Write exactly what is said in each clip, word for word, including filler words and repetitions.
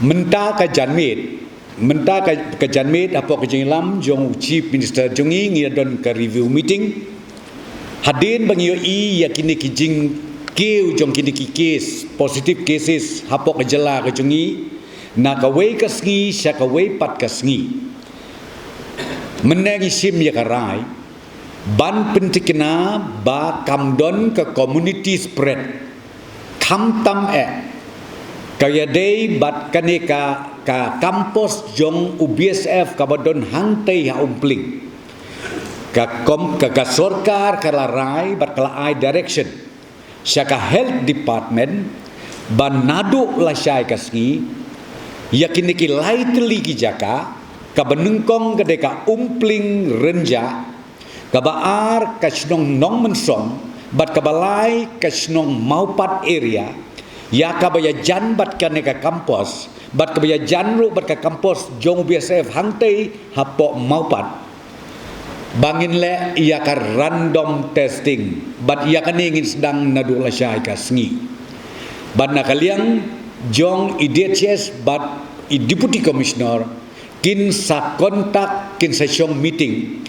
Mynta ka janmiet, mynta ka, ka janmiet hapoh ka jingïalam jong u Chief Minister jong ngi, ngi don ka review meeting. Hadien ba ngi ïohi ïa kine ki jingkiew jong kine ki case, positive cases hapoh ka jylla ka jong ngi, na kawei ka sngi sha kawei pat ka sngi, mynne ngi shim ïa ka rai ban pyntikna ba kam don ka community spread. Khamtam eh ka ïadei bad kane ka, ka campus jong u B S F kaba don hangtei ha Umpling. Ka kom-, ka, ka sorkar ka la rai bad ka la ai direction sha ka health department ba naduh lashai ka sngi, ïa kine ki lai tylli ki jaka, kaba nyngkong ka dei ka Umpling Rynjah, kaba ar ka shnong Nongmynsong, bad kaba lai ka shnong Mawpat area, ïa kaba ïajan bad kane ka campus, bad kaba ïajan ruh bad ka campus jong u B S F hangtei hapoh Mawpat. Ba ngin leh ïa ka random testing, bad ïa kane ngin sdang naduh lashai ka sngi. Bad na ka liang jong i D H S bad i Deputy Commissioner, kin sa contact, kin sa shong meeting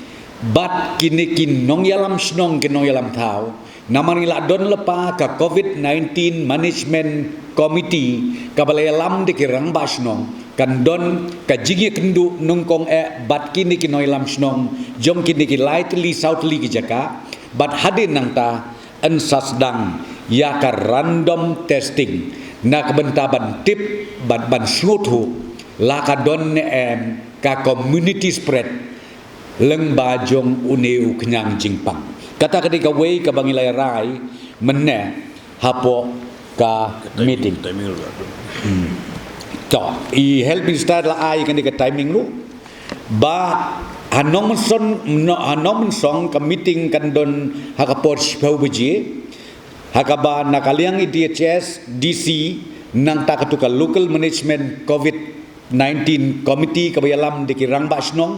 bad kine ki nongïalam shnong, ki nongïalam thaw. Namar ngi la don lypa ka COVID nineteen Management Committee kaba la ïalam da ki rangbah shnong, kan don ka jingïakynduh nyngkong eh bad kine ki nongïalam shnong jong kine ki lai tylli saw tylli ki jaka. Bad hadien nangta yn sa sdang ïa ka random testing na ka bynta ban tip bad ban sngewthuh la ka don ne em ka community spread lyngba jong une u khñiang jingpang. Kata ka dei kawei kaba ngi la rai mynne hapoh ka meeting. Timing ruh. Hmm. To, i health minister la ai kane ka timing ruh. Ba ha Nongmynsong, no, ha Nongmynsong ka meeting kan don ha ka por shiphew baje. Ha kaba na ka liang i D H S, D C, nangta katu ka local management COVID nineteen committee kaba ïalam da ki rangbah shnong.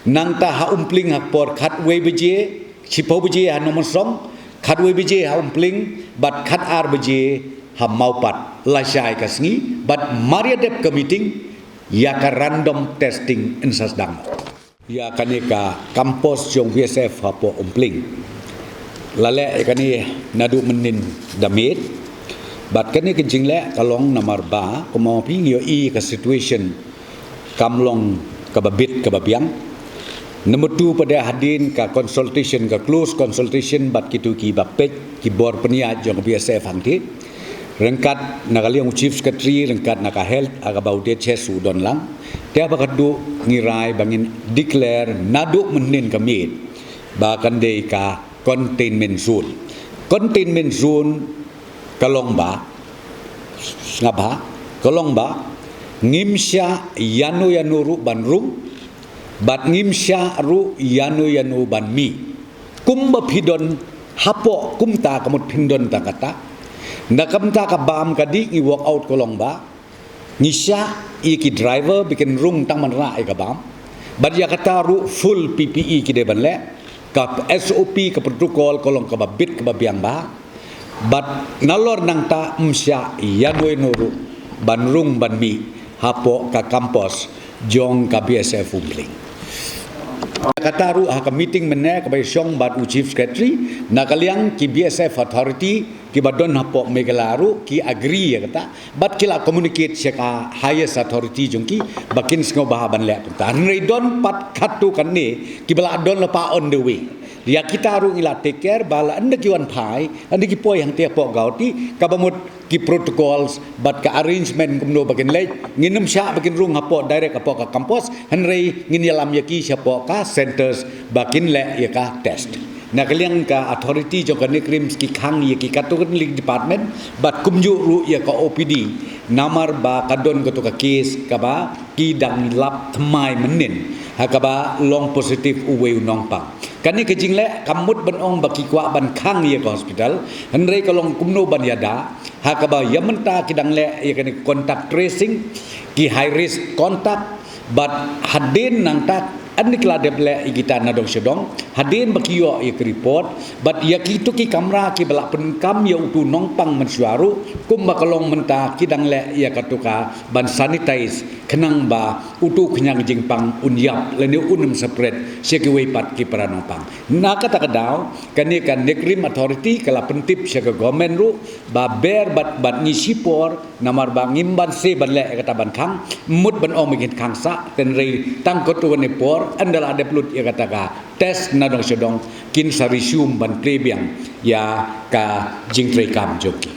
Nangta ha Umpling ha ka por khatwei baje, shiphew baje ha Nongmynsong, khatwei baje ha Umpling, bad khatar baje ha Mawpat lashai ka sngi, bad mar ïadep ka meeting ïa ka random testing yn sa sdang ïa kane ka campus jong B S F hapoh Umpling. La leh ïa kane naduh mynnin da miet. Bad kane ka jingleh ka long namar ba, kumba phi ïohi ka situation kam long kaba bit kaba biang. Number two, pat hadien ka consultation, ka close consultation bad kitu kiba peit, ki bor pynïaid jong ka B S F hangtei, ryngkat na ka liang u Chief Secretary, ryngkat na ka Health, ha kaba u D H S u don lang. Te ba ka dei ngi rai ba ngin declare naduh mynnin ka miet ba kan dei ka containment zone. Containment zone ka long ba, sngap bha, ka long ba ngim shah ïano ïano ruh ban rung, bad ngim shah ruh ïano ïano ban mih. Kumba phi don hapoh, kumta ka mut phin don tang kata. Na kumta ka bam ka dei ngi work out ka long ba ngi shah ïa ki driver ba kin rung tang ban rah ïa ka bam. Bad ïa kata ruh full P P E ki dei ban leh. Ka S O P, ka protocol ka long kaba bit kaba biang bha. Bad nalor nangta ym shah ïano ïano ruh ban rung ban mih hapoh ka campus jong ka B S F Umpling. Kata ruh ha ka meeting mynne kaba ïashong bad u Chief Secretary, na ka liang ki B S F authority kiba don hapoh Meghalaya ruh ki agree ïa kata, bad ki la communicate sha ka highest authority jong ki ba kin sngewbha ban leh kumta. Hynrei don pat katto katne kiba la don lypa on the way. Ïa kita ruh ngi la take care ba la ynda ki wan phai, ynda ki poi hangtei hapoh Guwahati, kaba mut ki protocols bad ka arrangement kumno ba kin leit, ngin ym shah ba kin rung hapoh direct hapoh ka campus, hynrei ngin ïalam ïa ki shapoh ka centers ba kin leh ïa ka test. Na ka liang ka authority jong ka NEIGRIHMS ki khang ïa ki katto katne department bad kumjuh ruh ïa ka O P D, namar ba ka don kato ka case kaba ki dang lap thymmai mynnin ha kaba long positive uwei u nongpang. Kane ka jingleh kam mut ban ong ba ki kwah ban khang ïa ka hospital, hynrei ka long kumno ban ïada ha kaba ïa mynta ki dang leh ïa kane contact tracing, ki high risk contact, bad hadien nangta ynda ki la dep leh ïa kita na dong sha dong, Hadien ba ki ïoh ïa ka report, bad ïa kito ki kamra kiba la pyndonkam ïa uto u nongpang mynshuwa ruh, kumba ka long mynta ki dang leh ïa kato ka ban sanitize, khnang ba uto u khñiang jingpang un ïap, lane un ym spread sha kiwei pat ki para nongpang. Na kata ka daw, kane ka NEIGRIHMS Authority ka la pyntip sha ka government ruh, ba ber bad, bad ngi shipor, namar ba ngim banse ban leh ïa kata ban khang, mut ban ong ba ngin khang sah, hynrei tang katto katne por, ynda la dep lut ïa kata ka test nadong shadong, kin sa resume ban trei biang ïa ka jingtrei kam jong ki.